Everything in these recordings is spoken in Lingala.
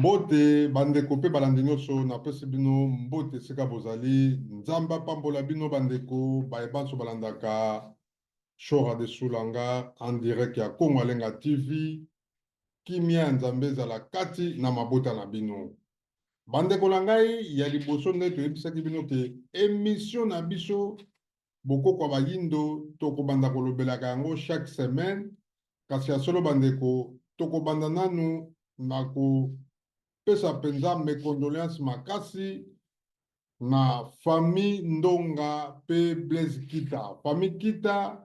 Mbote bandeko mpe balandi nyonso, napesi bino mbote esika bozali. Nzambe apambola bino bandeko baye banso balandaka Shora de Sulanga en direct ya Kongo Alenga TV. Kimia ya Nzambe ezala kati na mabota na bino. Bandeko na ngai, ya liboso nde toyebisaki bino ke emission na biso Bokoko ya Bayindo tokobanda kolobelaka yango chaque semaine, kasi ya solo bandeko, tokobanda nanu na kopesa penza mes condoleances makasi na famille Ndonga pe Blaise Kita. Famille Kita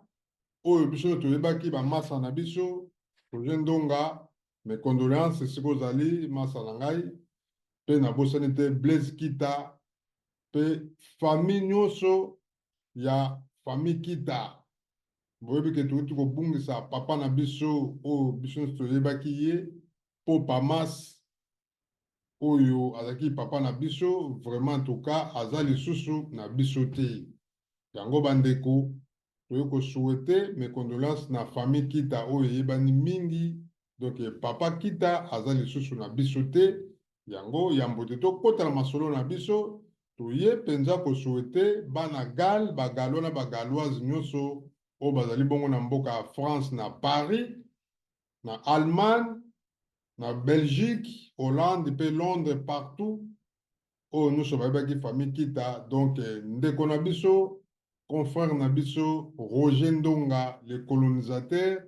oyo biso toyebaki ba masa na biso, Roger Ndonga, mes condoleances esika ozali masa na ngai, pe nabosani te Blaise Kita pe famille nionso ya famille Kita. Boyebi ke towuti kobungisa papa na biso oyo biso nionso toyebaki ye, Popa Mas, oyo azalaki papa na biso, vraiment en tout cas aza lisusu na biso te. Yango ba ndeko toye ko souhaiter mes condoleances na famille Kita oyo eyebani mingi, donc papa Kita aza lisusu na biso te. Yango yambo te tokota na masolo na biso, toye penza ko souhaiter bana Gal, ba Galois na ba Galoises nionso oyo bazali bongo na mboka ya France na Paris, na Allemagne, na Belgique, Hollande pe Londres partout oyo nionso bayebaki famille Kita, donc ndeko na biso, confrère na biso Roger Ndonga le colonisateur,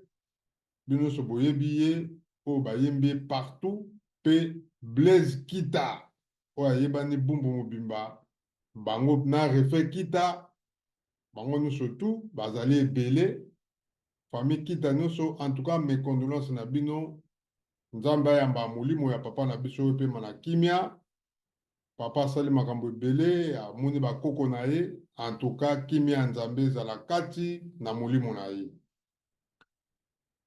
bino nionso boyebi ye, oyo bayembi ye partout, pe Blaise Kita oyo ayebani Bumbu mobimba, bango na Refe Kita, bango nionso tout bazali ebele, famille Kita nionso, en tout cas mes condoleances na bino, Nzambe ayamba molimo ya papa na biso epema na kimia. Papa asali makambo ebele, amoni ba koko na ye, en tout cas kimia ya Nzambe ezala kati na molimo na ye.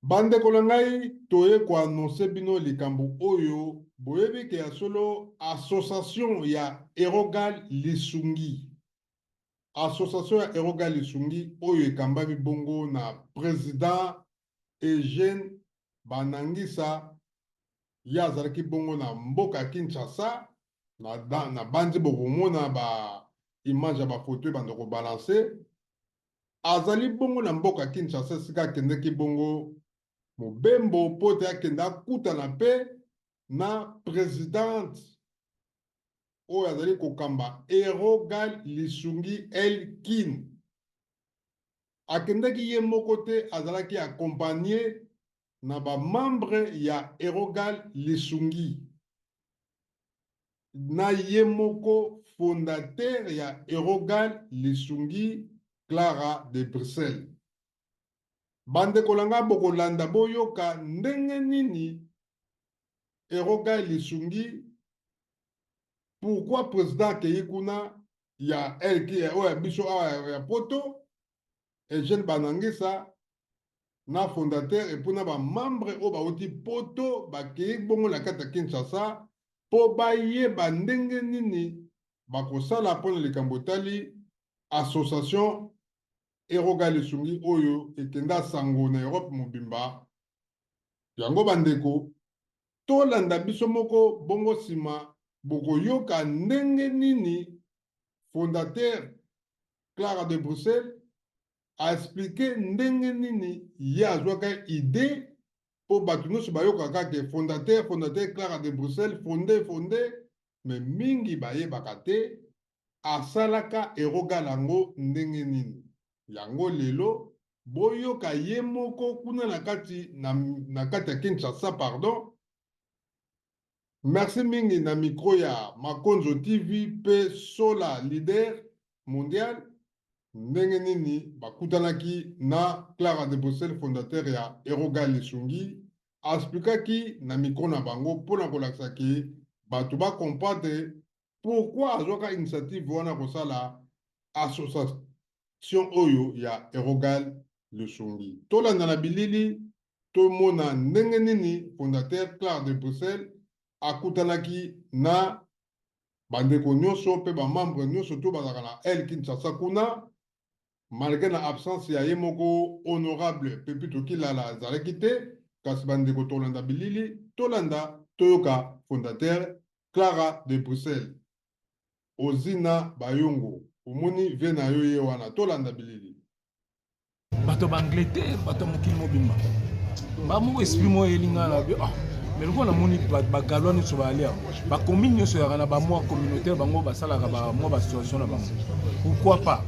Bandeko na ngai, toye ko annoncer bino likambo oyo, boyebi ke ya solo association ya Erogal Lisungi, association ya Erogal Lisungi oyo ekambami bongo na president Eugène Banangisa, ye azalaki bongo na mboka ya Kinshasa, na, na banzi bokomona ba image ya ba photo ebanda ko balancer. Azali bongo na mboka ya Kinshasa esika akendeki bongo mobembo mpo ete akende akutana mpe na presidente oyo azali kokamba Erogal Lisungi El Kin. Akendaki ye moko te, azalaki accompagner na ba membres ya Erogal Lisungi na ye moko fondateur ya Erogal Lisungi Clara de Bruxelles. Ba ndeko na nga bokolanda boyoka ndenge nini Erogal Lisungi pourquoi president akeyi kuna ya LK oyo ya biso awa ya poto Eugène Banangisa na fondateur et puis na ba membres oyo bawuti poto bakei bongo na kati ya Kinshasa mpo bayeba ndenge nini bakosala mpo na likambo etali association Eroga Lisungi oyo ekenda sango na Europe mobimba. Yango bandeko, tolanda biso moko bongo sima bokoyoka ndenge nini fondateur Clara de Bruxelles a expliquer ndenge nini ye azwaka idee po batu nionso bayokaka ke fondateur fondateur Clara de Bruxelles fonde fonde mais mingi bayebaka te asalaka Erogal yango ndenge nini yango lelo boyoka ye moko kuna na kati na, na kati ya Kinshasa pardon. Merci mingi na micro ya Makonzo TV pe Sola Leader Mondial ndenge nini bakutanaki na Clara de Bruxelles fondateur ya Erogal Lisungi a explikaki na micro na bango pona kolakisa ke batu ba comprendre pourquoi azwaka initiative wana kosala association oyo ya Erogal Lisungi. Tolanda na bilili tomona ndenge nini fondateur Clara de Bruxelles akutanaki na bandeko nyonso mpe ba membres nyonso to bazalaka na L Kinshasa kuna, malgre na absence ya ye moko honorable Pepito Kilala azalaki te, kasi bandeko tolanda bilili, tolanda. Toyoka fondateur Clara de Bruxelles. Ozina Bayongo, omoni vie na yo ye wana, tolanda bilili. Bato ya baangleterre, bato ya mokili mobimba, bamoko esprit moko eyeli ngai na bi ah mais lokola namoni bagalois nyonso bayali awa, bacommune nyonso eyaka na bamwa communautaire, bango basalaka bamwa basituation na bango, pourquoi pas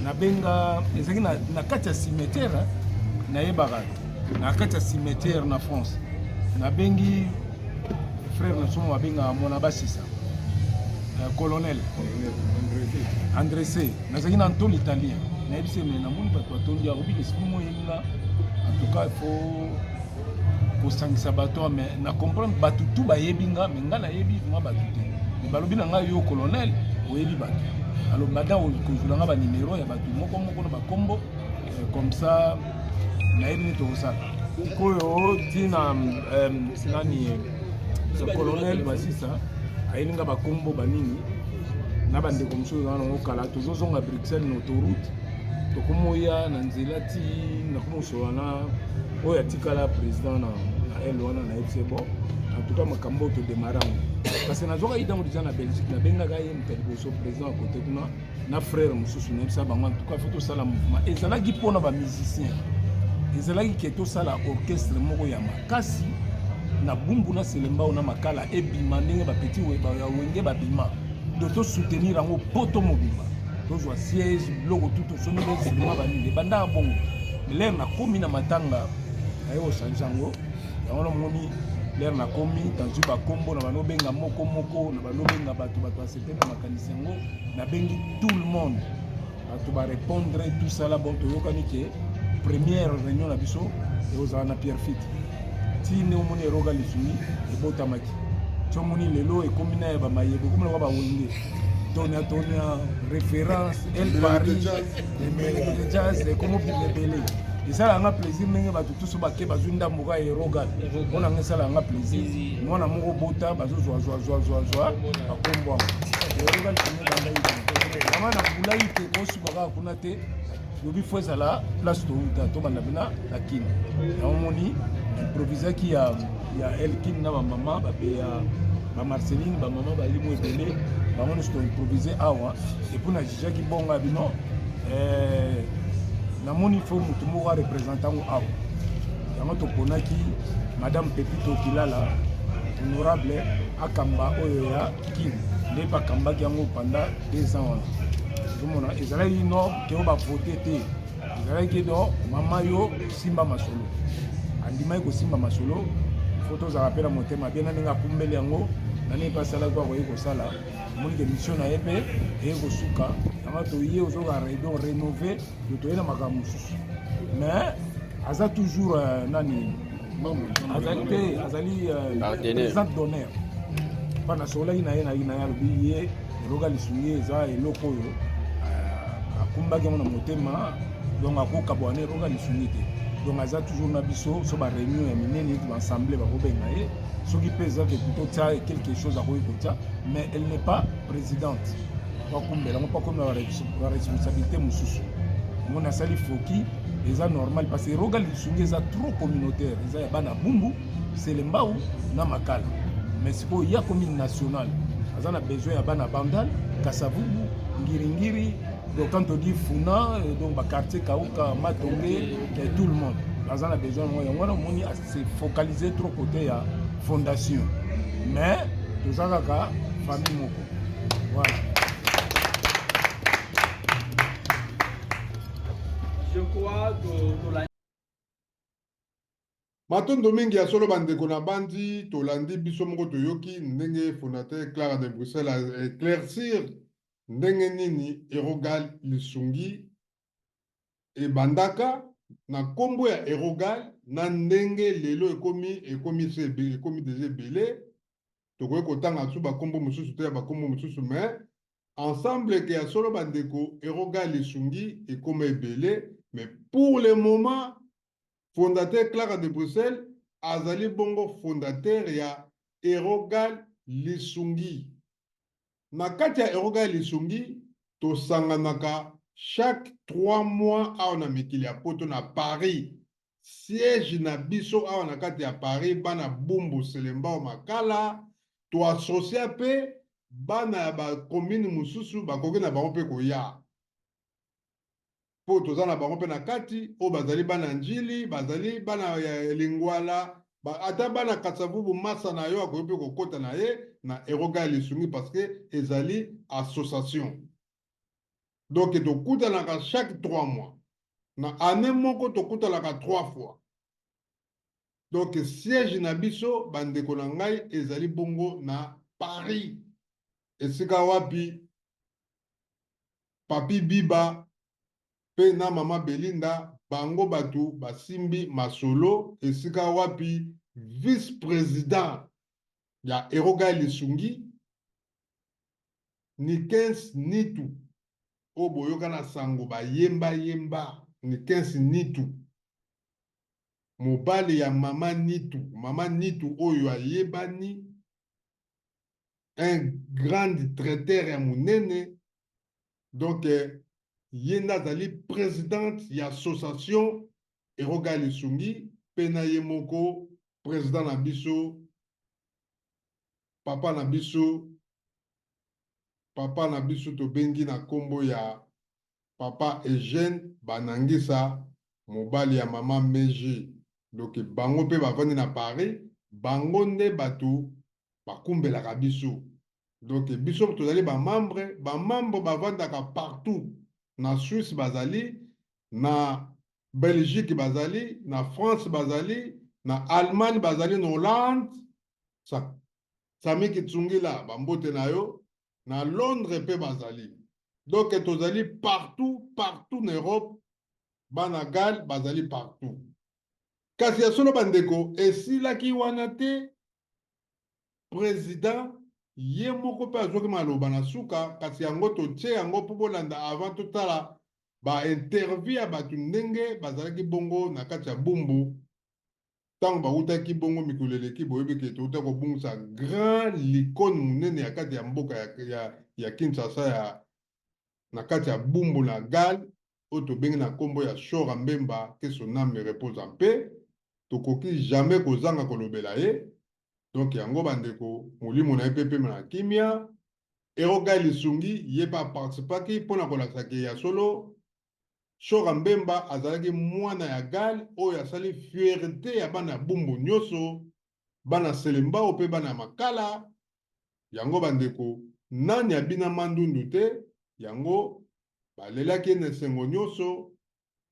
nabenga. Ezalaki na kati ya cimetière, nayebaka na kati ya cimetière na France. Nabengi frère na somo, babengaka mwana basisa, colonel Andrese. Nazalaki na ntolo italien, nayebisi me namoni bato batondi akobi esprit moko eyelinga, en tout cas il faut kosangisa bato. Mais na comprendre bato tu bayebi nga, mais nga nayebi vraiment bato te. Mais balobi na ngai: yo colonel oyebi bato, alors madame kozwela nga banimero ya bato moko moko na bakombo, comme ça nayebi nini tokosala. Sikoyo ntina nani, colonel Basisa ayeli nga bakombo banini na bandeko mosusu eza nango kala. Tozozonga Bruxelles na autoroute, tokomoya na nzela ti nakomosola na oyo atikala président na ele wana. Nayebi se bon, en tout cas makambo oyo todémarrer yango, parce que nazwaka ntango déjà na Belgique, nabengaka ye moto ya liboso, président ya kote kuna na frère mosusu. Nayebisa bango: en tout cas faut tosala mouvement. Ezalaki mpona bamusicien, ezalaki ke tosala orchestre moko ya makasi na Bumbu, na Selembao, na Makala, ebima ndenge bapeti ya Wenge babima. Donc tosoutenir yango poto mobimba, tozwa siège, biloko tu, tosombi bainstrument banini. Ebandaka bongo. L'heure nakomi na matanga, naye kochanger yango. Yango namoni l'heure nakomi, nazwi bakombo na banobenga moko moko, na banobenga bato, bato basepeli na makanisi yango. Nabengi tout le monde, bato barépondre, tout ça là. Bon, toyokani ke première réunion na biso ekozala na Pierrefitte. Ti nde omoni Eroga Lisungi ebotamaki, ti omoni lelo ekomi na ya bamayebo, ekomi lokola bawenge, tonia tonia, référence El Paris, emeleke jazz, ekomi obima ebele. Esalaka nga plaisir ndenge bato tuso bake bazwi ndambo kaka Eroga. Mpona nga esalaka nga plaisir, mwana moko bota bazozwa zwa zwa zwa zwa bakombo yango Eroga Lisungi. Ebandaki yango na bulai te, kosuka kaka kuna te. Lobi fo ezala place touta, tobanda mpena na Kini. Yango moni improvisaki ya Elkin na bamama babe ya bamarceline, bamama balimo ebele, bango nyonso toimprovise awa. Et puis najugeaki bongo ya bino, namoni fo motu moko areprésente yango awa. Yango toponaki madame Pepito Kilala, honorable, akamba oyo ya Kini. Nde mpe akambaki yango pendant 2 ans wana. Ozomona ezalaki no ke oyo bavote te, ezalaki no mama yo simba masolo, andimaki kosimba masolo. Fo tozala mpe na motema bien na ndenge akumbeli yango, na ndenge mpe asalaki po akoki kosala. Omoni ke mission na ye mpe eye kosuka. Yango toye ozoka redon rénové, to toye na makambo mosusu. Mais aza toujours nani, azali te, azali président d'honneur. Mpa nasololaki na ye, na ye alobi ye Eroga Lisungi eza eloko oyo akumbaki yango na motema, donc akokabwana na Eroga Lisungi te. Donc aza toujours na biso. So baréunion ya minene neti baassemblée, bakobenga ye. Soki mpe eza ke totia quelque chose, akoki kotia, mais elle n'est pas présidente. Bakumbela yango mpo akomi na baresponsabilité mosusu. Omoni asali foki, eza normal, parce que Eroga Lisungi eza trop communautaire, eza ya bana Bumbu, Selembao na Makala. Mais sikoyo ya commune nationale, aza na besoin ya bana Bandal, Kasavubu, Ngiringiri. Donc quand on dit Funa, donc baquartier Kauka, Matonge et tout le monde aza na besoin yango. Yango wana omoni se focaliser trop côté ya fondation, mais toza kaka famille moko, voilà. Je crois que Matondo mingi. Ya solo bandeko na bandi, tolandi biso moko, toyoki ndenge fondateur Clara de Bruxelles éclaircir ndenge nini Erogal Lisungi ebandaka na nkombo ya Erogal, na ndenge lelo ekomi se ekomi deja ebele. Tokoki kotanga su bakombo mosusu te ya bakombo mosusu, mais ensemble ke ya solo bandeko, Erogal Lisungi ekoma ebele. Mais pour le moment, fondateur Clara de Bruxelles azali bongo fondateur ya Erogal Lisungi. Na kati ya Erogal Lisungi, tosanganaka chaque 3 mois awa na mikili ya poto, na Paris. Siège na biso awa na kati ya Paris, bana Bumbu, Selembao, Makala, to associa pe bana ya ba commune mosusu bakoki na bango pe koya. Po toza na bango pe na kati, oyo bazali bana Ndjili, bazali bana ya Lingwala, ba, ata bana Kasavubu masa na yo akoki pe kokota na ye na Eroga ya Lisungi parce que ezali association. Donc tokutanaka chaque 3 mois. Na année moko tokutanaka 3 fois. Donc siège na biso bandeko na ngai ezali bongo na Paris. Esika wapi Papi Biba pe na mama Belinda bango batu basimbi masolo esika wapi vice-president ya Eroga Lisungi Nikens Nitu oyo boyoka na sango bayemba yemba Nikens Nitu mobali ya mama Nitu, mama Nitu oyo ayebani un grand traiteur ya munene donc ye nde azali presidente ya association Eroga Lisungi pe na ye moko president na biso papa na biso papa na biso tobengi na kombo ya papa Eugène Banangisa mobali ya mama Meji donc bango pe bavandi na Paris bango nde batu bakumbelaka biso donc biso tozali ba membre ba membre bavandaka partout na Suisse bazali na Belgique bazali na France bazali na Allemagne bazali na Hollande Sami Kitsungila ba mbote na yo na Londres pe bazali donc tozali partout partout na Europe bana Gal bazali partout kasi ya solo bandeko esilaki wana te president ye moko pe azwaki maloba na suka kasi yango totie yango po bolanda avant totala ba interview ya bato ndenge bazalaki bongo na kati ya Bumbu Tango bawutaki bongo mikolo eleki, boyebi ke towuta kobungisa grand licone munene ya kati ya mboka ya, ya, ya Kinshasa ya na kati ya Bumbu na Gal oyo tobengi na kombo ya Shora Mbemba que son ame repose en paix. Tokoki jamais kozanga kolobela ye. Donc yango bandeko, molimo na ye pe epema na kimia. Hero Guy Lisungi ye pe a participaki pona kolakisa ke ya solo Shora Mbemba azalaki mwana ya Gal oyo asali fierte ya bana ya Bumbu nyoso, bana Selembao pe bana ya Makala. Yango bandeko, nani abina mandundu te? Yango balelaki ye na esengo nyoso,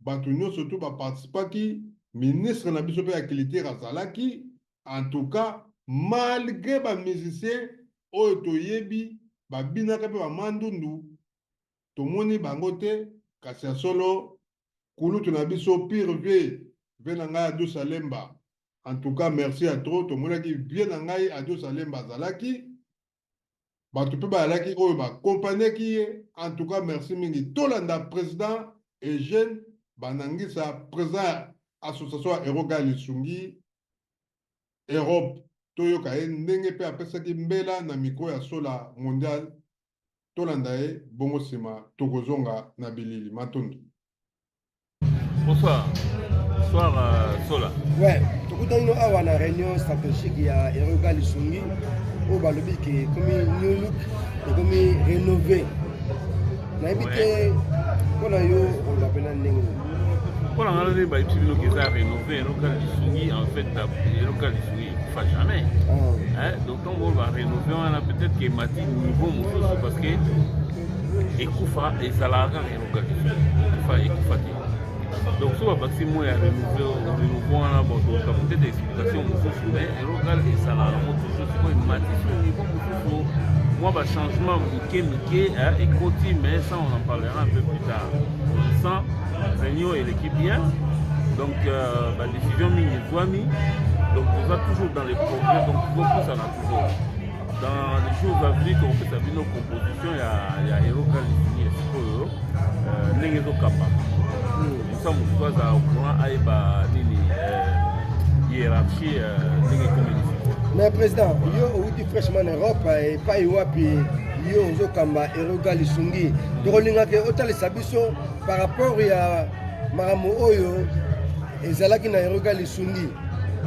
batu nyoso tout ba participaki, ministre na biso pe ya culture azalaki. En tout cas, malgre ba musiciens oyo toyebi babinaka pe ba mandundu, Tomoni bango te kasi ya solo kulutu na biso pire vieux vieux na ngai Ados Alemba en tout cas merci ya trop tomonaki vieux na ngai Ados Alemba azalaki bato pe bayalaki oyo ba accompagnaki ye en tout cas merci mingi tolanda president Eugène Banangisa president ya association ya Eroga Lisungi Europe toyoka ye ndenge pe apesaki mbela na micro ya Sola Mondial Tolanda ye bongo sima tokozonga na bilili. Matondo. Bonsoir. Bonsoir euh, Sola. Ouais, tokutani no awa na réunion stratégique ya Eroga Lisungi oyo balobi ke ekomi new look, ekomi rénové. Nayebi te mpo na yo oloba mpena ndenge nini. Mpo na ngai nde bayebisi bino ke eza rénové Eroga Lisungi en fait Eroga Lisungi ekufa jamais. Ah. Hein? Donc ntango oyo ba rénové wana peut-être ke emati niveau mosusu parce que ekufa ezalaka kaka eroga ekufa ekufa te. Donc soki babakisi mot ya renouveau wana bon toluka peut-être explication mosusu mais erogal ezalaka yango toujours sikoyo emati sur niveau mosusu mwa ba changement mike mike ekoti mais ça on en parlera un peu plus tard. Pour l'instant réunion eleki bien donc euh, ba décision mingi ezwami donc toza toujours dans les progrès donc tozopusana toujours dans les jours à venir tokopesa bino composition ya, ya eroka lisini ya sikoyo euh, ndenge ezokamba mosa mosusu azala au courant ayeba nini euh, hiérarchie euh, ndenge ekomeli sikoyo mais président yo owuti fraîchement na europe epai wapi yo ozokamba eroga lisungi tokolingaka otalisa biso par rapport ya makambo oyo. ezalaki na Eroga Lisungi.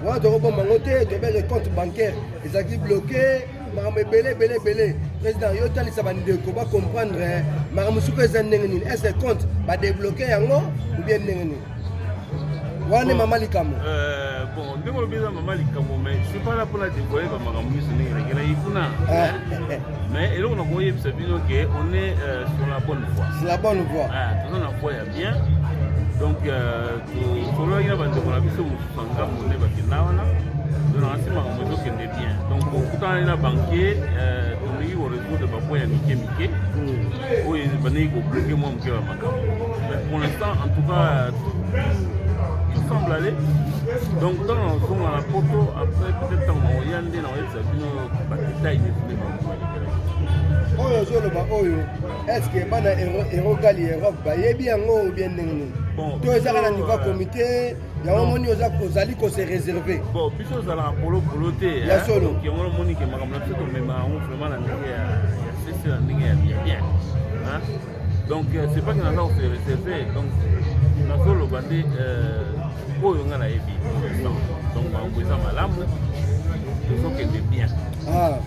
Wana tokobomba yango te, tobenge compte bancaire ezalaki bloqué, makambo ebele ebele ebele. Président, yo talisa bandeko ba comprendre makambo suka eza ndenge nini, est ce que compte ba débloqué yango ou bien ndenge nini? Wana nde mama likambo. Bon, ndenge olobi eza mama likambo, mais je suis pas là mpona dévoiler bamakambo nyonso ndenge elekelaki kuna, mais eloko na koyebisa bino ke on est sur la bonne voie. Sur la bonne voie. Toza na voie ya bien. Donc tosololaki na bandeko na biso mosusu ya ngambo nde bakenda wana, donc nasi makambo ezokende bien. Donc okutana na banquier, tolingi korésoudre bapoint ya mike mike oyo bandeki kobloquer mwa moke ya makambo, mais pour l'instant, en tout cas, tout semble aller. Donc ntango nazonga na Poto, après peut-être ntango nakoya nde nakoyebisa bino badétail nyonso nde makambo elekelaki. Oyo ozoloba oyo, est ce que bana Erogali Europe bayebi yango ou bien ndenge nini? Bon, To ezaka na niveau ya biso, comité yango omoni ozali kose réserver? Bon, biso ozalaka polopolo te. Ya solo. Donc yango omoni ke makambo na biso tomema yango vraiment na ndenge ya sese, na ndenge ya bien bien, hein? Donc c'est pas que naza kose réserver. Donc nazoloba nde oyo nga nayebi pour l'instant. Donc makambo eza malamu, tozokende bien. Hein?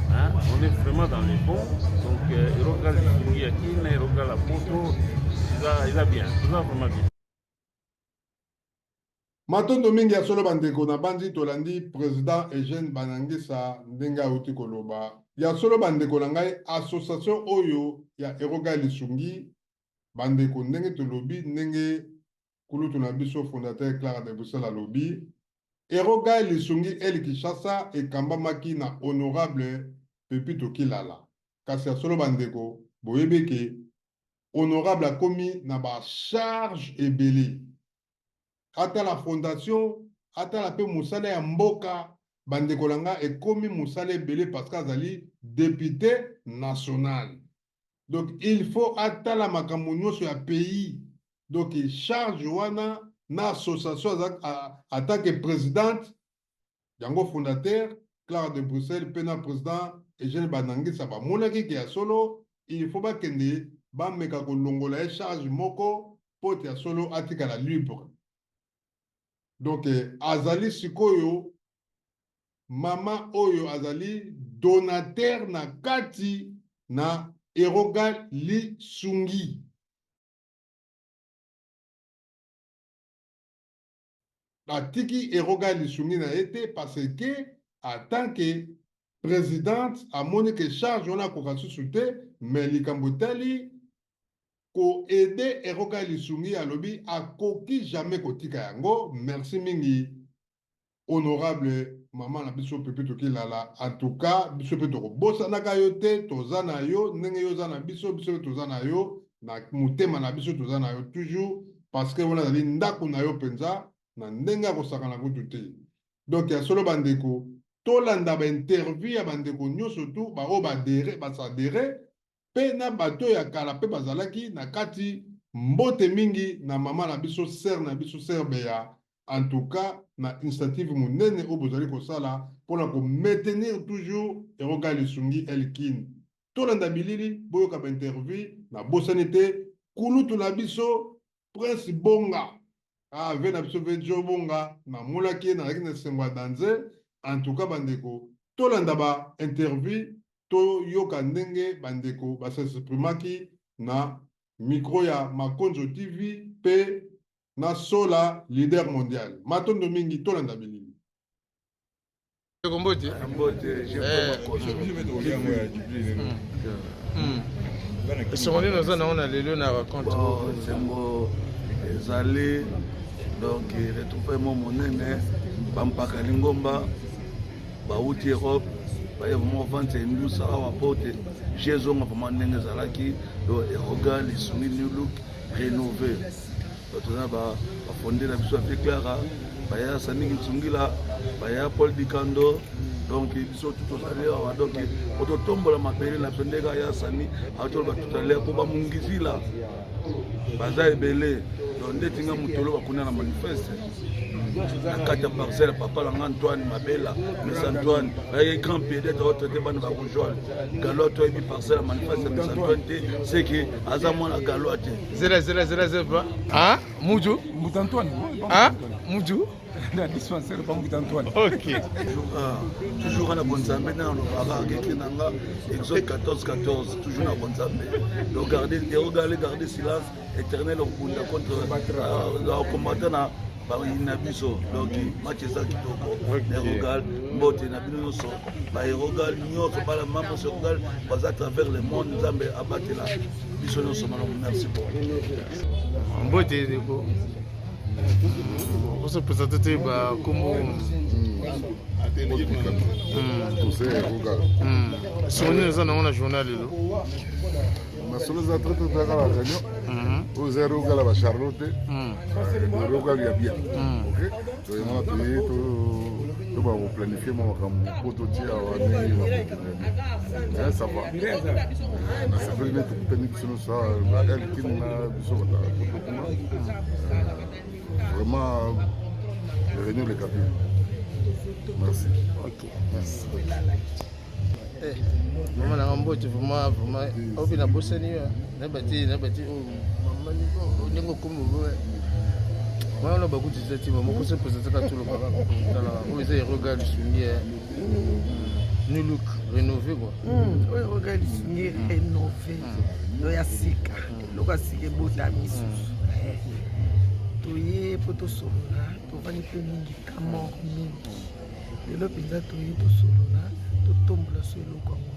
On est vraiment dans les bons. Donc Erogal Lisungi ya Kina, Erogal ya Poto, eza bien, toza vraiment bien. Matondo mingi ya solo bandeko na bandi tolandi président Eugène Banangisa ndenge auti koloba. Ya solo bandeko na ngai, association oyo ya Eroga Lisungi, bandeko, ndenge tolobi, ndenge kulutu na biso fondateur Clara de Bruxelles alobi, Eroga Lisungi El Kinshasa ekambamaki na honorable Pepito Kilala. Kasi ya solo bandeko, boyebi ke honorable akomi na bacharge ebele, atala fondation, atala mpe mosala ya mboka. Bandeko na nga, ekomi mosala ebele parce que azali député national, donc il faut atala makambo nyonso ya pays. Donc charge wana na association en tant que présidente yango fondateur Clara de Bruxelles mpe na président Eugène Banangisa bamonaki ke ya solo il faut bakende bameka kolongola ye charge moko mpo ete ya solo atikala libre. Donc azali sikoyo mama oyo azali donateur na kati na Eroga Lisungi. Atiki Eroga Lisungi na ye te parce que en tant que présidente amoni ke charge wana akoka susu te, mais likambo etali koaider Eroga Lisungi, alobi akoki jamais kotika yango. Merci mingi, honorable mama na biso Pepe Tokilala. En tout cas biso mpe tokobosanaka yo te, toza na yo ndenge yo oza na biso, biso mpe toza na yo na motema na biso, toza na yo toujours parce que wana ezali ndako na yo mpenza na ndenge ya kosakana kutu te. Donc ya solo bandeko, tolanda bainterview ya bandeko nyonso tu baoyo baadhérer, basadhérer mpe na bato ya kala mpe bazalaki na kati. Mbote mingi na mama na biso, sœur na biso, sœur Beya. En tout cas na initiative monene oyo bozali kosala mpona komaintenir toujours Eroga Lisungi Elkin. Tolanda bilili, boyoka bainterview. Nabosani te kulutu na biso Prince Bonga, ah, ve na biso ve Jo Bonga, namonaki ye, nazalaki na esengo ya danze. En tout cas bandeko, tolanda bainterview, toyoka ndenge bandeko bas'exprimaki na micro ya Makonzo TV mpe na Sola leader mondial. Matondo mingi, tolanda bilili. Mbote. Mbote. Esengo nini oza nango na lelo na rencontre? Esengo ezali, donc retrouvaille mo monene. Bampaka lingomba bauti Europe baye vraiment vente indusa awa po te ezonga vraiment ndenge ezalaki. Donc Eroga Lisungi new look rénové, toza bafonde na biso afe Clara, baya Saniki Nsungila, baya Paul Dikando. Donc biso tu tozali awa, donc po totombola mabele na biso ndenge aya Sani atoloba tout à l'heure, po bamungizila baza ebele. Donc ndeti nga motolo bakuna na manifeste na kati ya parcelle papa na nga Antoine Mabela, mes Antoine bayaki grand pédete aotraite bana babourgeois galois. Toyebi parcelle ya manifeste mes Antoine te, c'est que aza mwana galois te. Zela, zela, zela, zela. Ah, mutu. Mbuta Antoine. Ah, mutu Na dispensaire pa Mbuta Antoine. Ok. Ah, toujours na bonzambe na alobaka akeke na nga Exode 14 14 toujours na bonzambe. Donc garder garder garder silence éternel okunda contre combattant na bayini na biso. Donc match eza kitoko. Erogal mbote na bino nyonso, baerogal nyonso, bala membre Erogal baza à travers le monde. Nzambe abatela biso nyonso malamu. Merci beaucoup. Mbote ndeko, ozopresente te bakombo? Soni eza nango na journal lelo. Masolo eza très très très kala réunion oyo eza Erogal ya bacharlot te, Erogal ya bien. Ok, toyengana toye toba koplanifie mwa makambo mpo totia awa ndenge bakokende. Ça va, nasepeli nde tokutani biso nyonso awa, baelkin na biso bataka poto kuna. Vraiment, réunion leka bien, merci. Ok, merci. Eh, mama nanga mbote, vraiment vraiment oyo mpe nabosani yo, nayeba te, nayeba te mama ndenge okomi. Wana bakuti eza te, mama koso présente toloba kaka. Tala, oyo eza Eroga Lisungi, new look, rénové quoi. Oyo Eroga Lisungi rénové, oyo ya sika, eloko ya sika ebotami lisusu. Toye mpo tosolola, tovandi mpe mingi kamor mingi. Lelo mpenza toye tosolola, totombola so eloko yango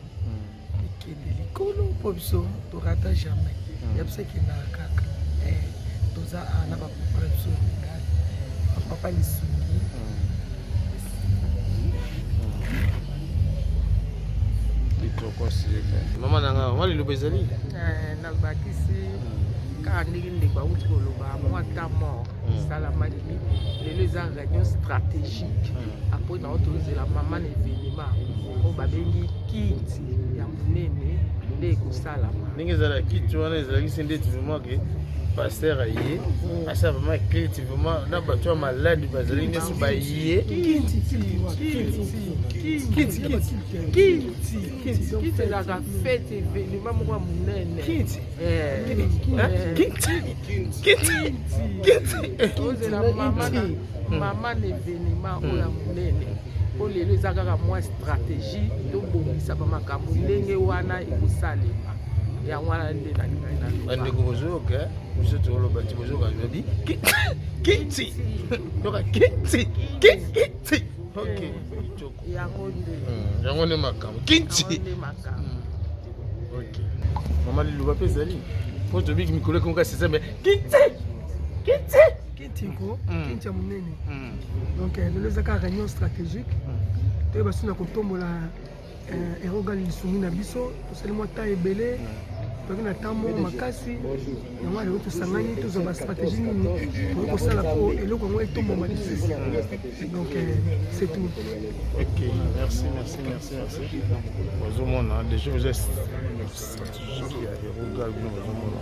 ekende likolo, mpo biso torata jamais ya biso, ekendaka kaka. Toza awa na bapapa na biso Erogal, bapapa Lisungi. Kitoko. Mama na nga, mwa liloba ezali? Nabakisi kaka ndenge ndeko awuti koloba. Mwa temps mort esalamaki, lelo eza réunion stratégique. Après nango tozela mama na événement oyo babengi kiti ya monene nde ekosalama. Ndenge ezala kiti wana ezalaki se ndeti vraiment ke pasteur aye asala vraiment kiti, vraiment na bato ya maladi bazali nyonso baye. Kiti kiti ezalaka fête, événement moko ya monene. Kiti kiti kiti. Tozela mama na événement oyo ya monene, mpo lelo eza kaka mwa stratégie, tobongisa bamakambo ndenge wana ekosalema. Yango wana nde nalingi naloba. Bandeko, bozoyoka biso toloba ti bozoyoka lobi kiti, yoka kiti kiti. Ok, kitoko. Yango nde. Yango nde makambo kiti. Yango nde makambo. Ok, mama, liloba mpe ezali mpo tobiki mikolo ekomoka sesa me kiti kiti. Kiti ko kiti ya monene. Donc lelo eza kaka réunion stratégique, toyeba so na kotombola Erogal Lisungi na biso. Tosali mwa temps ebele, toyaki na temps moko makasi. Yango lelo tosangani, tozwa bastratégie nini tokoki kosala mpo eloko yango etombama lisusu. Donc c'est tout. Ok, merci, merci, merci, merci. Bazomona déjà eza stratégique ya Erogal, bino bazomona.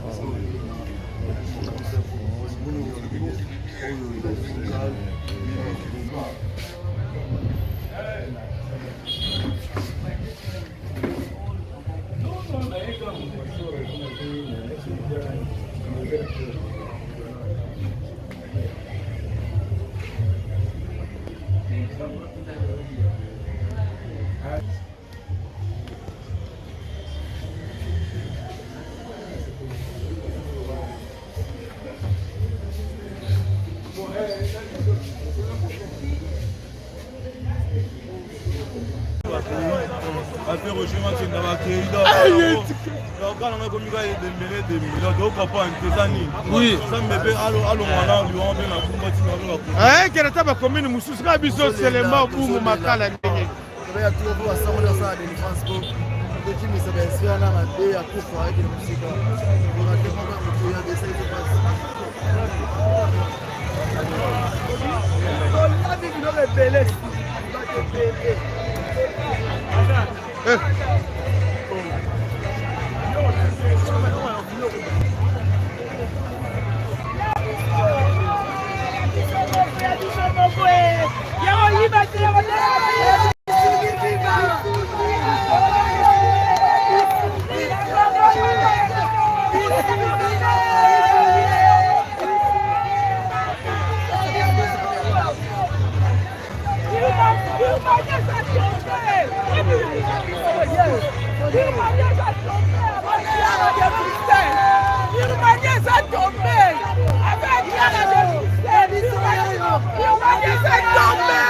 Ape Roger makenda bakei donc ekomi ka edembele edembele, donc okapane eza nini? Nzambe mpe alongwa na liwa mpe na kumba ntina. Ekende ata bacommune mosusu, kaka biso Selema, Bungu, Makala ndenge. Tobeya tuko mpo basangoli basala délivrance mpo tokimisa baesprit wana mabe ya kufa ekende mosika mpona te moko ya motu ya desali pasi. Tolabi biloko ebele, bato ebele. Birmanie eza tombe. Birmanie eza tombe avec Clara de Bruxelles. Birmanie eza tombe avec Clara de Bruxelles. Birmanie eza tombe.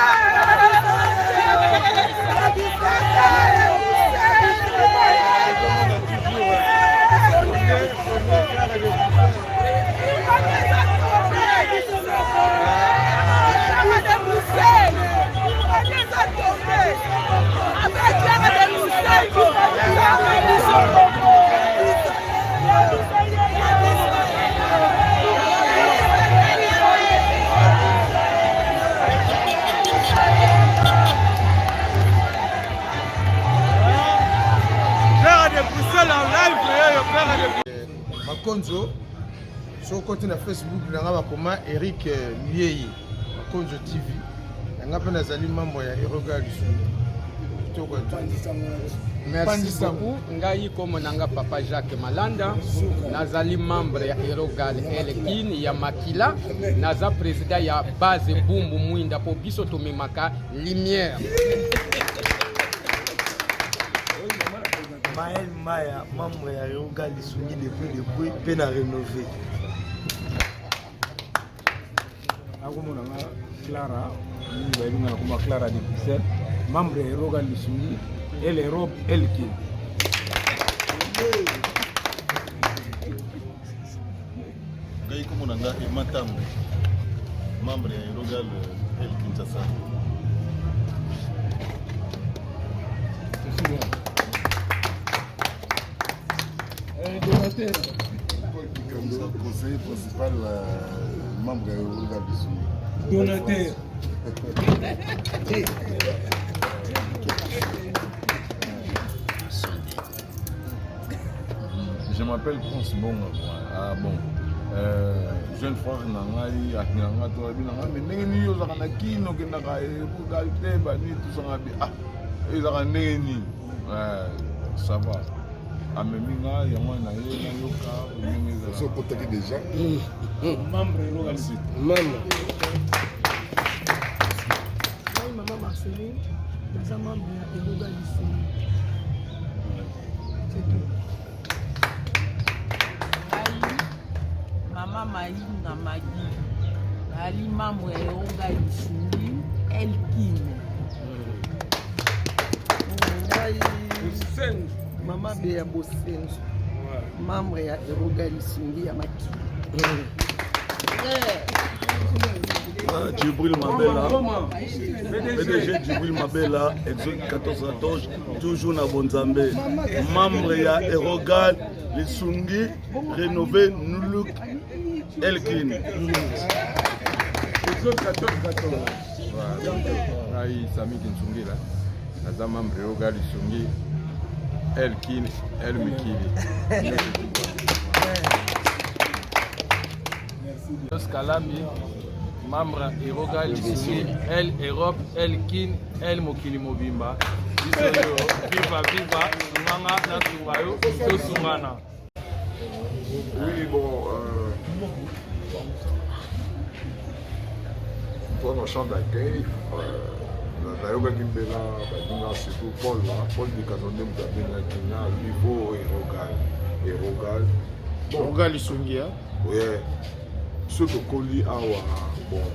Makonzo soki okoti na facebook na nga bakoma eric lieye makonzo tv na nga mpe nazali membre ya eroga lisumu kitoko Merci beaucoup. Ngai kombo na nga papa Jacques Malanda, nazali membre ya Erogal Elkin ya Makila, naza président ya base Bumbu Mwinda po biso tomemaka lumière. Maël Maya, membre ya Erogal Lisungi depuis depuis mpe na rénové. Nakomona nga Clara, mingi bayebi nga nakoma Clara de Bruxelles, membre ya Eroga Lisungi, El Europe, El Kin. Ngai kombo na nga Emma Tambo, membre ya Erogal El Kinshasa. Conseiller principal, membre ya Erogal Lisungi. Donateur. Je m'appelle Prince Bonga. Ah bon. Euh, jeune frère na ngai atinga nga to abi na ngai mais ndenge nini ozalaka na kino okendaka ekogal te banini tosanga bi ah ezalaka ndenge nini ça va amemi nga yango na ye nayoka ndenge ezala okotaki déjà membre merci membre ngai mama marceline naza membre ya eroga liseni c'est tout ngai mama mayinga magi nali membre ya eroga lisungi elkine ngai mama beya bosenzo membre ya eroga lisungi ya makili Djibril Mabela, PDG Djibril Mabela, Exode 14 14, toujours na Bonzambe, membre ya Erogal, Lisungi, rénové Nuluk, Elkin. Exode 14 14. Ngai Sami Kinsungila, naza membre Erogal Lisungi, Elkin, El Mikili. Jos Kalami, membre Eroga Lisungi, El Europe, El Kin, El Mokili Mobimba. Biso yo, viva viva, sunganga na sunga yo, tosungana. Oui, bon, euh, pour nos champs d'accueil, euh, nayokaki mbela baninga surtout paul la paul dikano nde moto abengaki nga niveau erogal erogal bon erogal lisungi ouais biso tokoli awa bon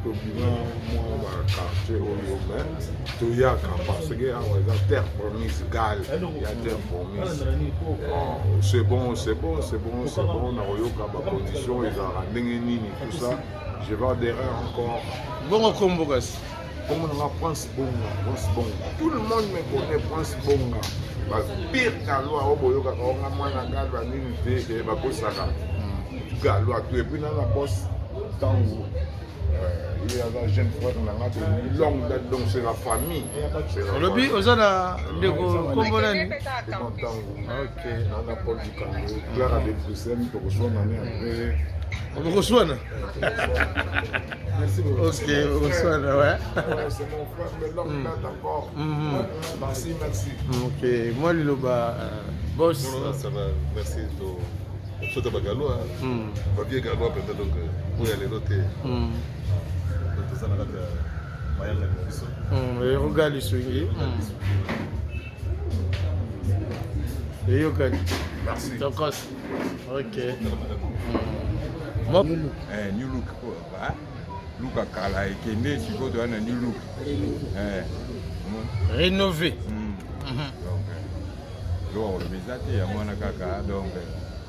tobima mwa ba quartier oyo mais toyaka parce que awa eza terre promise gal ya terre promise bon c'est bon c'est bon c'est bon c'est bon nakoyoka bacondition ezalaka ndenge nini tout ça je vais adhérer encore bongo kombo kasi kombo nanga prince bonga prince bonga tout le monde me connaît prince bonga bapire galois oyo boyokaka onga mwana galwa nini te bakosaka galois tout epuis nana bos ntango ye aza jeune frère na nga de longue date donc c'est la famille olobi oza na ndeko nkombo nani ntango ok nana paul dikango clara de bruxelles tokoswana ne après okoswana Merci beaucoup. Ok, okoswana ouais. ouais c'est mon frère de longue date encore. Mm -hmm. Merci, merci. Ok, moi liloba euh, boss. Non, non, ça va. Merci. To biso ta bagalois bavie galois mpenza donc oyo ya lelo te toza na kati ya Bayangani na biso. Eroga lisungi. Eyokani. Merci. Tokos. Ok. Eh, new look ba luka kala ekende sikoyo toya na new look. Eh. Rénové. Donc, eloko koloba eza te yango wana kaka donc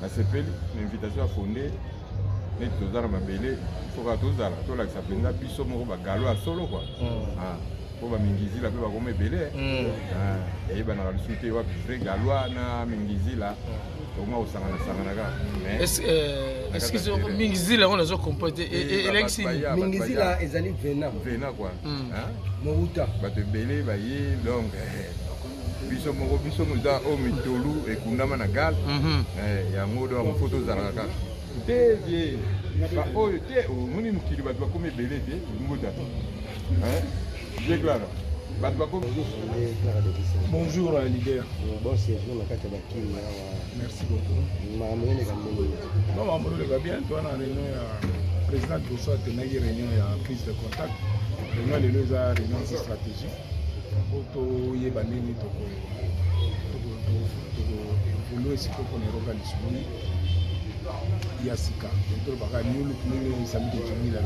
nasepeli na invitation ya fonde neti toza na mabele soka tozala tolakisa mpenza biso moko bagalo ya solo kua mpo bamingizila mpe bakoma ebele eyebanaka lisusu te wapi vrai galois na mingizila tokoma kosangana-sangana kaka. Excuse, mingizila yango nazo comprendre te, elakisi Mingizila ezali vena. Vena kua. Mowuta. Bato ebele baye donc biso moko biso eza oyo mitolu ekundama na gale yango donc fo tozalaka kaka te vie baoyo te omoni mokili bato bakomi ebele te mbuta vie Clara bato bakomi. Bonjour leader. Bon séjour na kati ya bakini awa. Merci beaucoup. Makambo eleka ndenge? Non, makambo eleka bien. Toa na réunion ya président liboso atenaki réunion ya prise de contact. Réunion lelo eza réunion stratégique po toyeba ndenge toko évoluer sikoyo mpona Eroga Lisungi ya sika. Tolobaka new look ndenge Samiki Jumila.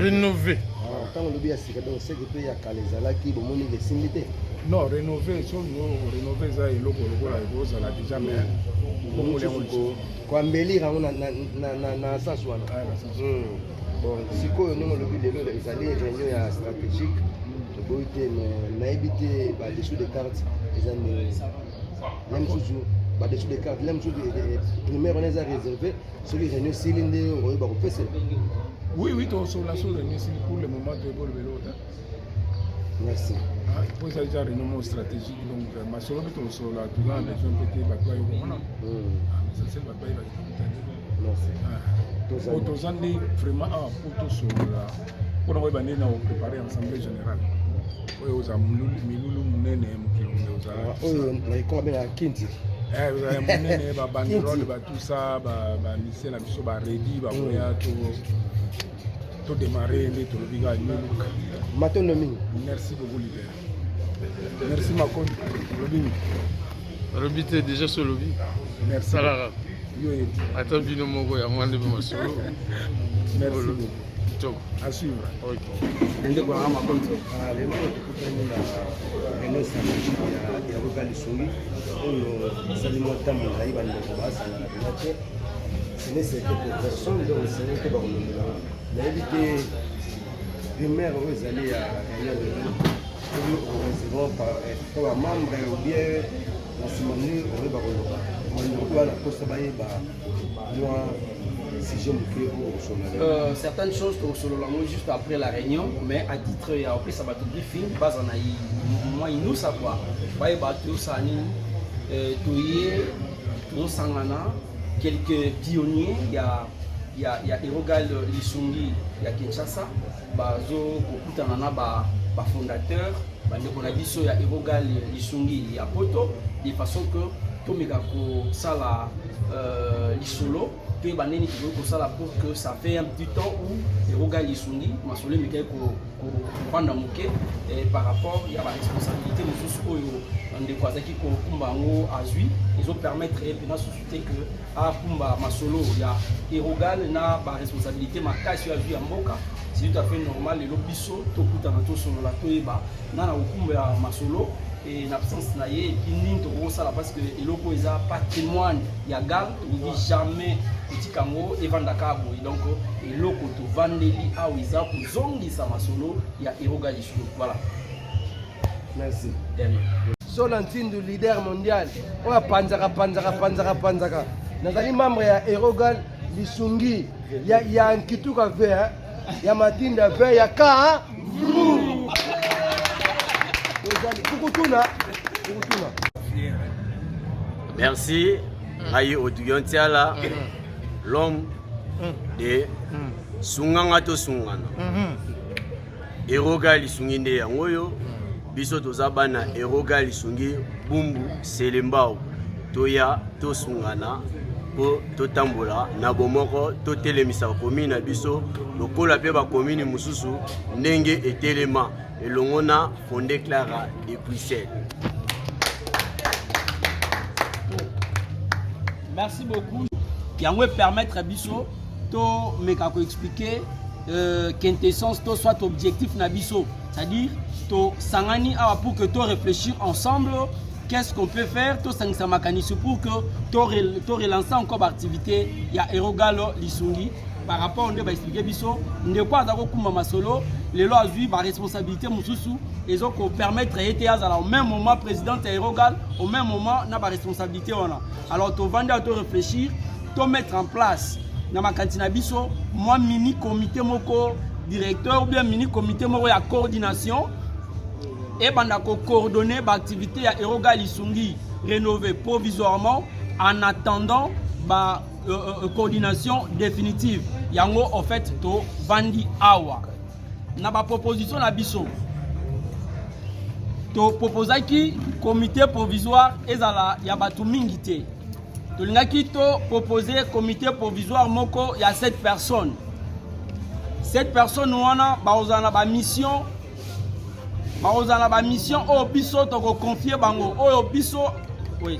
Rénové. Ntango olobi ya sika, donc seke mpe ya kala ezalaki bomoni esimbi te? Non, rénové, so rénové eza eloko lokola ekozala déjà, mais bongoli yango lisusu. Koembellir yango na sens wana. Bon, sikoyo ndenge olobi lelo ezali réunion ya stratégique, toboyi te, mais nayebi te badessous de carte eza ndenge le mosusu, badessous de carte le mosusu primaire wana eza réservé. Soki réunion esili nde okoyeba kopesela? Oui, tosolola so réunion esili. Pour le moment toyebi olobela ota. Merci. Po eza déjà réunion moko stratégique, donc masolo mpe tokosolola, toza na besoin mpe te bato bayoka wana. Essentiel bato bayebaki tokutani. Merci. Po toza nde vraiment awa po tosolola mpona koyeba nde na koprépare assemblée générale oyo ozala milulu monene mokili monde ozala. Oyo na ekoma abengaka kinti. Ozala ya monene, babanderole, batusa, bamisie na biso baredi bakoya todémarre nde tolobi kaka new look. Matondo mingi. Merci beaucoup leader, merci Makondi. Olobi nini? Alobi te déjà, so olobi. Merci. Salaka. Yo yebi. Ata bino moko yango wana nde mpe masolo. Merci beaucoup. Kitoko. À suivre. Ok. Ndeko nanga Makonzo. Lelo oyo tokutani na réunion stratégique ya Eroga Lisungi oyo esali mwa ntango molai bandeko basangana mpena te. Ce n'est secret pour personne, donc sene te bakolobela. Nayebi te primaire oyo ezali ya réunion lelo, soki okorecevoir po bamembre ou bien na nsima nde okoyeba koloba. Bandeko mpe bana posa bayeba mwa sujet moke oyo kosolola. Certaines choses tokosolola yango juste après la réunion, mais à titre ya kopesa bato briefing, baza na mwa inusa kua bayeba toyosala nini. Toye tozosangana quelques pionniers ya Erogal Lisungi ya Kinshasa, bazokokutana na bafondateur bandeko na biso ya Erogal Lisungi ya Poto, de façon que tomeka kosala lisolo, toyeba ndeni tokoki kosala pour que ça fait un petit temps où Erogal Lisungi masolo emekaki kovanda moke par rapport ya baresponsabilité mosusu oyo ndeko azalaki kokumba yango azwi, ezopermettre ye mpena susu te ke akumba masolo ya Erogal na baresponsabilité makasi oyo azwi ya mboka. C'est tout à fait normal lelo biso tokutana, tosolola, toyeba nga na kokumba ya masolo e na absence na ye, et puis nini tokokosala, parce que eloko eza patrimoine ya gal, tokoki jamais kotika yango evandaka boye. Donc eloko tovandeli awa eza kozongisa masolo ya Eroga Lisungi, voilà. Merci. Dernier. Sola Ntindu, leader mondial oyo apanzaka panzaka panzaka panzaka. Nazali membre ya Erogal Lisungi ya Nkituka v ya Matinda v ya ka tozali kukutuna kukutuna. Merci. Ngai Oduyon Tiala, l'homme de Sunganga to Sungana. Eroga Lisungi nde yango oyo biso toza bana Eroga Lisungi Bumbu Selembao, toya tosungana. mpo totambola na bomoko, totelemisa bakomini na biso lokola mpe bakomini mosusu ndenge etelema elongo na Fonde Clara de Bruxelles. Merci beaucoup. Yango permettre biso to meka ko expliquer euh, quintessence to soit objectif na biso, c'est-à-dire to sangani awa pour que to réfléchir ensemble qu'est-ce qu'on peut faire to sangisa makanisi pour que to, to relancer encore activité ya Erogalo Lisungi par rapport nde baexplike biso ndeko aza kokumba masolo lelo azwi baresponsabilité mosusu ezo kopermettre ye te azala au même moment présidente ya Erogal au même moment na baresponsabilité wana. Alors tovandi awa to réfléchir, to mettre en place na makanisi na biso mwa mini comité moko directeur ou bien mini comité moko ya coordination ebanda kocoordonner baactivité ya Erogal Lisungi rénové provisoirement en attendant ba euh, euh, coordination définitive. Yango en fait tovandi awa na baproposition na biso toproposaki comité provisoire ezala ya bato mingi te. Tolingaki topropose comité provisoire moko ya 7 personnes. 7 personnes wana bakozala na bamission, bakozala na bamission oyo biso tokoconfie bango, oyo biso oui.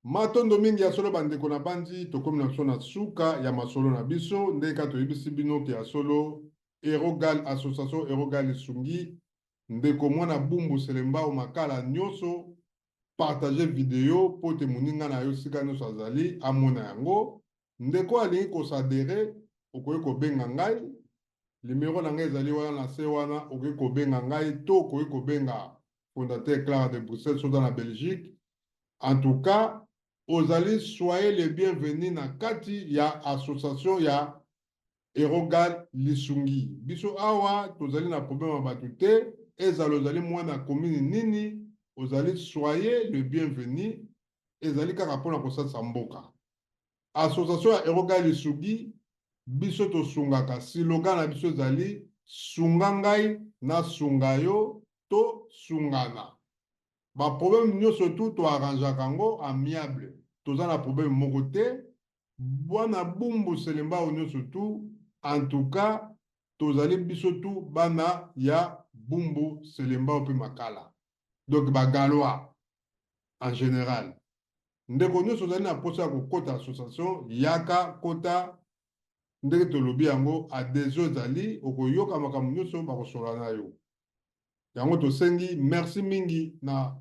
Matondo mingi ya solo bandeko na banzi, tokomi na biso na suka ya masolo na biso. Ndenge kaka toyebisi bino ke ya solo Erogal, association Erogal Lisungi, ndeko mwana Bumbu Selembao Makala nyoso, partager video po te moninga na yo sika nyoso azali amona yango. Ndeko alingi ko s'adherer, okoki kobenga ngai, numero na ngai ezali wana na se wana, okoki kobenga ngai to okoki kobenga fondateur Clara de Bruxelles soki oza na Belgique. En tout cas, ozali soyez le bienvenu na kati ya association ya Erogal Lisungi. Biso awa tozali na problème ya bato te, ezala ozali mwana commune nini, ozali soyez le bienvenu, ezali kaka mpona kosalisa mboka. Association ya Erogal Lisungi, biso tosungaka, slogan na biso ezali sunga ngai na sunga yo, to sungana. Ba problème nyoso tout to arrangeaka yango amiable, toza na problème moko te. Bwana Bumbu Selembao nyoso tout, en tout cas tozali biso tout bana ya Bumbu Selembao pe Makala, donc ba Galois en general. Ndeko nyoso ozali na posa ya kokota association, yaka kota, ndenge tolobi yango adhesion ezali, okoyoka makambo nyoso bakosolola na yo. Yango tosengi merci mingi na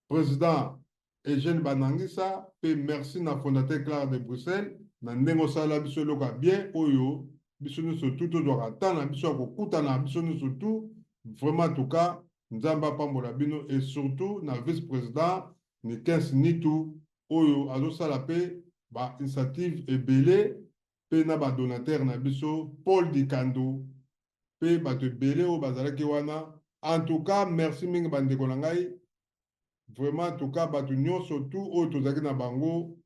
president Eugène Banangisa pe merci na fondateur Clara de Bruxelles na ndenge osalela biso eloko ya bien oyo biso nionso tout tozwaka temps na biso ya kokutana biso nionso tout vraiment en tout cas Nzambe apambola bino et surtout na vice president Nikens Nitu oyo azosala pe ba initiative ebele pe na ba donateurs na biso Paul Dikando pe bato ebele oyo bazalaki wana en tout cas merci mingi ba ndeko na ngai vraiment en tout cas bato nyonso tout oyo tozalaki na bango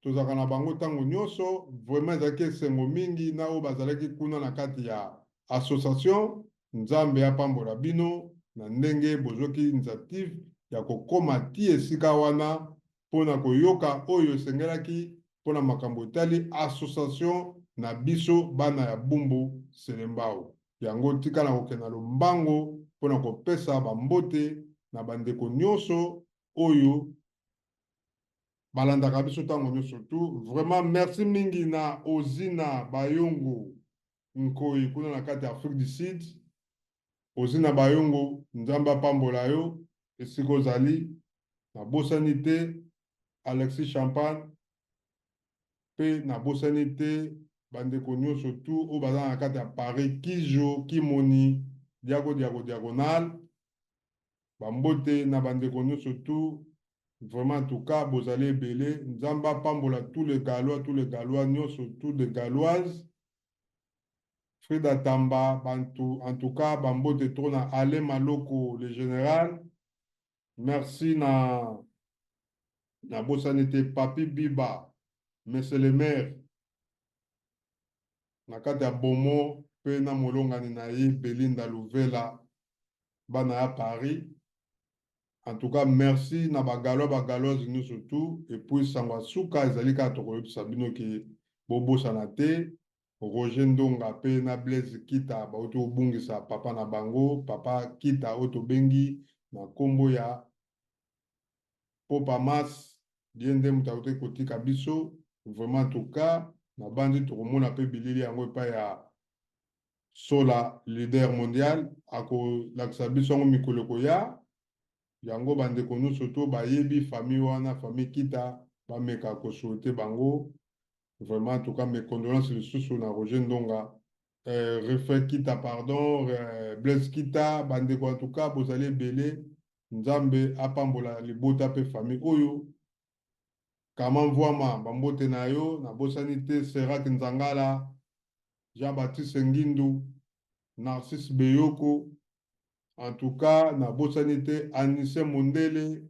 tozalaka na bango ntango nyonso vraiment ezalaki esengo mingi na oyo bazalaki kuna na kati ya association. Nzambe apambola bino na ndenge bozwaki initiative ya kokoma ti esika wana mpo na koyoka oyo esengelaki mpo na makambo etali association na biso bana ya Bumbu Selembao. Yango tika na kokende na lombango mpo na kopesa ba mbote na ba ndeko nionso oyo balandaka biso tango nionso tout. Vraiment merci mingi na Ozina Bayongo Nkoyi kuna na kati ya Afrique du Sud. Ozina Bayongo, Nzambe apambola yo esika ozali. Nabosani te Alexis Champagne pe nabosani te bandeko nionso tout oyo baza na kati ya Paris, Kijo, Kimoni, Diago Diago Diagonal. Ba mbote na bandeko nionso tout. Vraiment en tout cas bozali ebele. Nzambe apambola tous les Galois, tous les Galois nionso tout les Galoises. Frida Tamba, bantu, en tout cas, ba mbote trop na Alain Maloko, le général. Merci na na bosani te Papi Biba, monsieur le maire, na kati ya Bomo pe na molongani na ye Belinda Luvela, bana ya Paris. En tout cas, merci na ba Galois, ba Galoises nyonso tout. Et puis sango ya suka ezali kaka tokoyebisa bino ke bobosana te Roger Ndonga pe na Blaise Kita bauti kobungisa papa na bango, papa Kita oyo tobengi na kombo ya Popa Mas, ye nde moto auti kotika biso. Vraiment en tout cas, nabanzi tokomona pe bilili yango epai ya Sola leader mondial akolakisa biso yango mikolo ekoya. Yango ba ndeko nioso to bayebi famille wana famille Kita bameka ko souhaiter bango vraiment en tout cas mes condoleances lisusu na Roger Ndonga eh, Refait Kita pardon eh, Blaise Kita ba ndeko en tout cas bozali ebele Nzambe apambola libota pe famille oyo Kama Mvuama ba mbote na yo nabosani te Serac Nzangala Jean Baptiste Ngindu Narcisse Beyoko en tout cas nabosani te Anise Mondele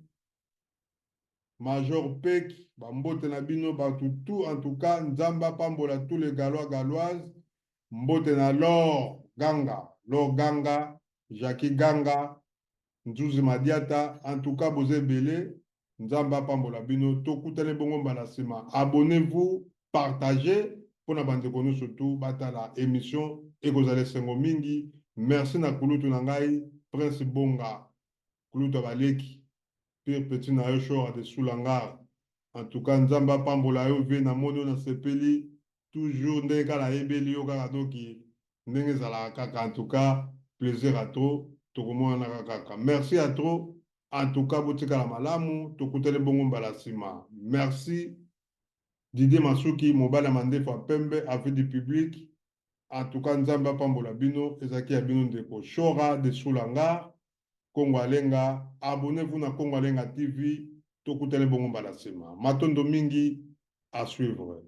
Major Pek ba mbote na bino batu tout en tout cas Nzambe apambola tous les Galois Galoises mbote na Laure Ganga Laure Ganga Jackie Ganga Nzuzi Madiata en tout cas boza ebele Nzambe apambola bino tokutani bongo mbala sima abonnez vous partagez pona ba ndeko nioso tout batala emission ekozala esengo mingi merci na kulutu na ngai Prince Bonga kulutu ya ba leki pire petit na yo Shora de Sulangar en tout cas Nzambe apambola yo vie namoni yo nasepeli toujours ndenge kaka nayebeli yo kaka donc ndenge ezalaka kaka en tout cas plaisir à trop tokomonanaka kaka merci à trop en tout cas botikala malamu tokutani bongo mbala sima merci Didier Masuki mobali ya mandefu ya pembe avis du public en tout cas Nzambe apambola bino ezalaki ya bino ndeko Shora de Sulangar Kongo Alenga abonnez-vous na Kongo Alenga TV tokutani bongo mbala sima matondo mingi à suivre.